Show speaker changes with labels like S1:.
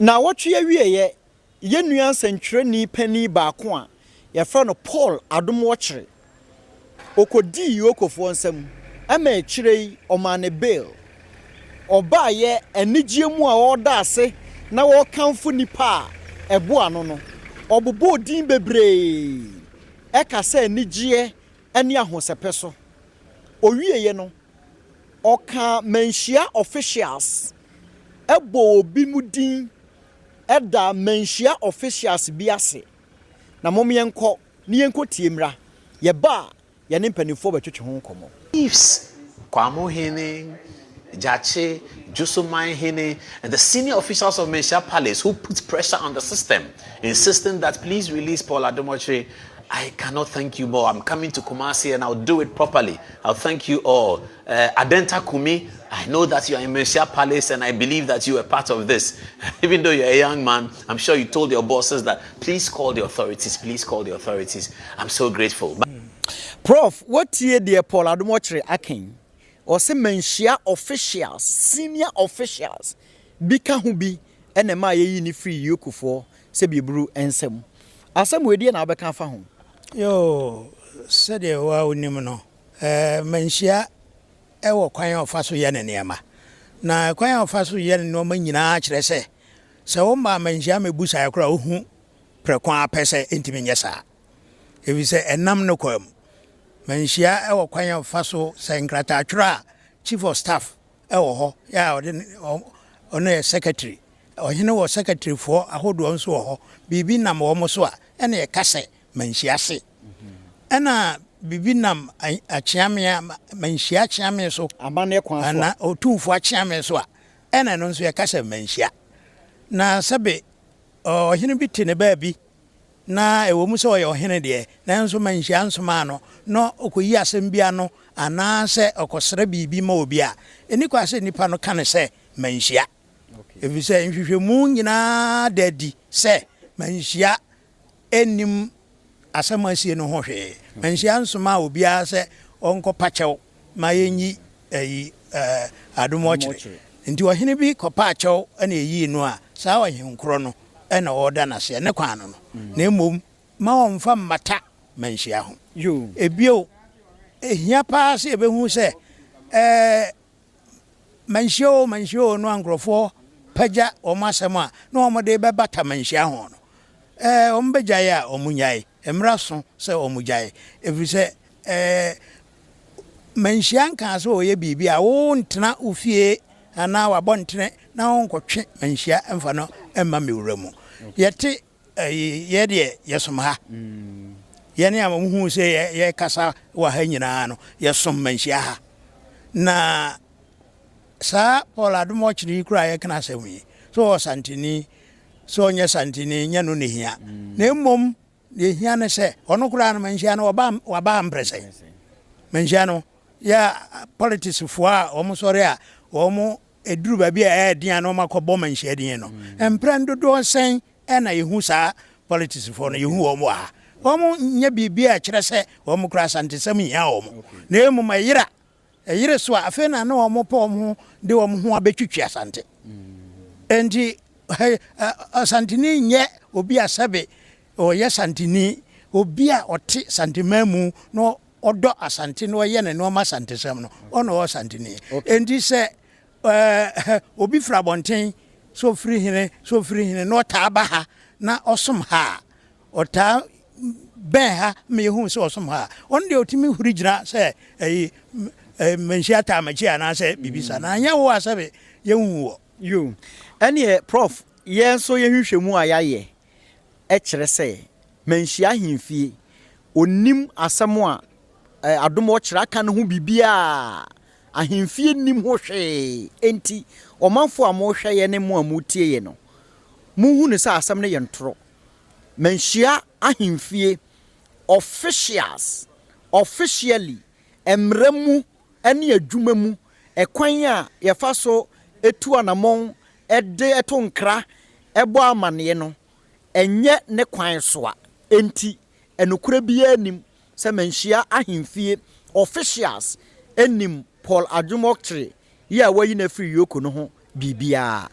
S1: Naawɔtwe awieeɛ, yɛn nua nsɛntwerɛni panin baako a yɛfrɛ no Paul Adom Otchere, ɔkɔdii EOCOfoɔ nsam ma akyire yi ɔmaa no bail. Ɔbaeɛ anigyeɛ mu a ɔreda ase na ɔrekamfo nnipa a ɛboa no, ɔbobɔɔ din bebree ɛka sɛ anigyeɛ ne ahosɛpɛ so. Ɔwieeɛ no, ɔkaa Manhyia officials bɔɔ obi mu din da Manhyia officials bi ase. Na mom yɛnkɔ na yɛnkɔtie mmra. Yɛba a, yɛne mpanimfoɔ bɛtwetwe ho nkɔmmɔ.
S2: Chiefs, Kwamuhene, Jachie, Hene, and the senior officials of Manhyia Palace who put pressure on the system, insisting that please release Paul Adom Otchere. I cannot thank you more. I'm coming to Kumasi and I'll do it properly. I'll thank you all. Adenta Kumi, I know that you are in Manhyia Palace and I believe that you are part of this. Even though you're a young man, I'm sure you told your bosses that please call the authorities, please call the authorities. I'm so grateful.
S1: Prof, wotie deɛ Paul Adom Otchere aka yi? Ɔsɛ Manhyia officials, senior officials bi ka ho bi ɛna ɛma yɛyi ne firi EOCOfoɔ sɛ bieburu nsɛm. Asɛm wɔ deɛ na wobɛka afa ho?
S3: Yo, sɛdeɛ wa wonim no, Manhyia ɛwɔ kwan a ɔfa so yɛ ne nneɛma, na kwan a ɔfa so yɛ ne nneɛma nyinaa kyerɛ sɛ woma Manhyia mɛbu saa koraa, wohu prɛko apɛ sɛ ɛntumi nyɛ saa, ɛfiri sɛ ɛnam no kwa mu. Manhyia ɛwɔ kwan a ɔfa so sɛ nkrataatwerɛ a, chief of staff ɛwɔ hɔ yɛ a ɔde ɔno yɛ secretary. Ɔhene wɔ secretaryfoɔ ahodoɔ nso wɔ hɔ. Biribi nam wɔn so a, ɛna yɛka sɛ Manhyia se, ɛna biribi nam akyeame a Manhyia akyeame so.
S1: Amanneɛ kwan so.
S3: Ana Otumfoɔ akyeame so a, ɛna ɛno nso yɛka sɛ Manhyia. Na sɛbe ɔhene bi te ne baabi na ɛwɔ mu sɛ ɔyɛ ɔhene deɛ, nanso Manhyia nsomaa no na ɔkɔyi asɛm bi ano anaasɛ ɔkɔsrɛ biribi ma obi a, ɛni kɔ sɛ nnipa no ka ne sɛ Manhyia, ɛfiri sɛ nhwehwɛmu nyinaa da adi sɛ Manhyia ɛnnim asɛm asie no ho hwee. Manhyia nsoma a obiara sɛ ɔnkɔpa kyɛw ma yɛnyi ɛyi Adom Otchere. Nti ɔhene bi kɔpa akyɛw ɛna ɛyii no a, saa ɔhenkorɔ no ɛna ɔreda n'aseɛ ne kwan no, na mmom ma ɔmfa mmata Manhyia ho. Ebio, ehia paa sɛ yɛbɛhu sɛ Manhyia o, Manhyia o no a nkurɔfoɔ pagya wɔn asɛm a na wɔn de bɛbata Manhyia ho no, wɔn bɛgyae a, wɔn nyae. Mmara so sɛ wɔn gyae, ɛfiri sɛ Manhyia nkaa sɛ ɔyɛ biribi a wontena wo fie anaa wabɔ ntene na wonkɔtwe Manhyia mfa no mma mewura mu. Yɛte yɛ deɛ, yɛsom ha. Yɛne a muhu sɛ yɛkasa wɔ ha nyinaa no, yɛsom Manhyia ha. Na saa Paul Adom Otchere yi koraa yɛkena asɛm yi sɛ ɔwɔ Santini, sɛ ɔnyɛ Santini, nyɛ no ne hia, na mmom deɛ hia ne sɛ ɔno koraa no, Manhyia no waba mprɛ sɛ Manhyia no yɛ politicsfoɔ a wɔn sɔre a wɔn eduru baabi a ɛyɛ den a na wɔn akɔbɔ Manhyia din no, mprɛn dodoɔ sɛn ɛna yɛhu saa politicsfoɔ no, yɛhu wɔn wɔ ha? Wɔn nyɛ biribi a kyerɛ sɛ wɔn kora Asantesɛm hia wɔn, na mmom ɛyera ɛyere so a, afei na wɔn pɛ wɔn ho de wɔn ho abɛtwitwi Asante. Nti Asanteni nyɛ obi a sɛbe ɔyɛ Santeni, obi a ɔte Santeman mu na ɔdɔ Asante na ɔyɛ ne nneɛma Asantesɛm no, ɔna ɔwɔ Santeni. Nti sɛ obi firi abɔnten, sɛ ofiri hene, sɛ ofiri hene na ɔtaa ba ha na ɔsom ha a, ɔtaa bɛn ha ma yɛhu sɛ ɔsom ha a, ɔno deɛ ɔtumi huri gyina sɛ ɛyi Manhyia taa makyi anaasɛ biribi sa, na anyɛ wo a, sɛbe yɛnhu wɔ.
S1: Yo, ɛneɛ Prof, yɛn nso yɛhwehwɛ mu a yɛayɛ ɛkyerɛ sɛ Manhyia ahemfie onim asɛm a Adom Otchere aka no ho biribiaa. Ahemfie nim ho hwee. Enti ɔmanfoɔ a mohwɛ yɛ ne mo a motie yɛ no, monhu no sɛ asɛm no yɛ ntorɔ. Manhyia ahemfie officials, officially, mmerɛ mu ne adwuma mu ɛkwan a yɛfa so etu anammɔn ɛde ɛto nkra ɛbɔ amanneɛ no, ɛnyɛ ne kwan so a. Enti ɛnokorɛ biara nim sɛ Manhyia ahemfie officials anim Paul Adom Otchere yi a wayi no afiri EOCO no ho biribiara.